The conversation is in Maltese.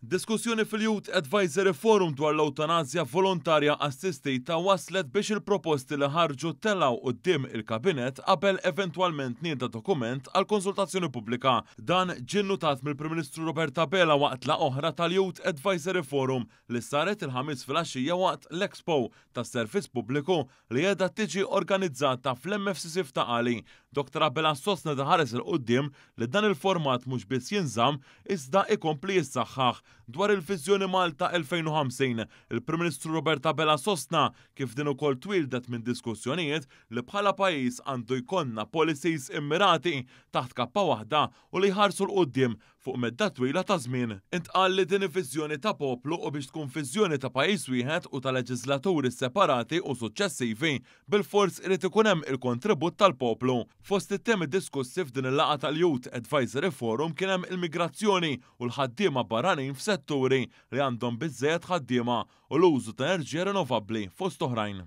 Diskussjoni fil-Youth Advisory Forum dwar l-ewtanasja volontarja assistita wasslet biex il-proposti li ħarġu telgħu quddiem il-Kabinett qabel eventwalment nieda dokument għal konsultazzjoni pubblika. Dan ġie nnutat mill-Prim Ministru Robert Abela waqt laqgħa oħra tal-Youth Advisory Forum li saret il-Ħamis filgħaxija waqt l-Expo tas-Servizz Pubbliku li qiegħda tiġi organizzata fl-MFCC f'Ta' Qali. Dr Abela sostna li ħares 'il quddiem li dan il-format mhux biss jinżamm iżda ikompli jissaħħaħ. Dwar il-Viżjoni Malta 2050, il-Prim Ministru Robert Abela sostna kif din ukoll twieldet minn diskussjonijiet li bħala pajjiż għandu jkollna policies immirati taħt kappa waħda u li jħarsu 'l quddiem fuq medda twila ta' żmien. Intqal li din hi viżjoni ta' poplu u biex tkun viżjoni ta' pajjiż wieħed u ta' leġiżlaturi separati u suċċessivi, bilfors irid ikun hemm il-kontribut tal-poplu. Fost it-temi diskussi f'din il-laqgħa tal-Youth Advisory Forum kien hemm il-migrazzjoni u l-ħaddiema barranin f'setturi li għandhom biżżejjed ħaddiema u l-użu ta' enerġija rinnovabbli fost oħrajn.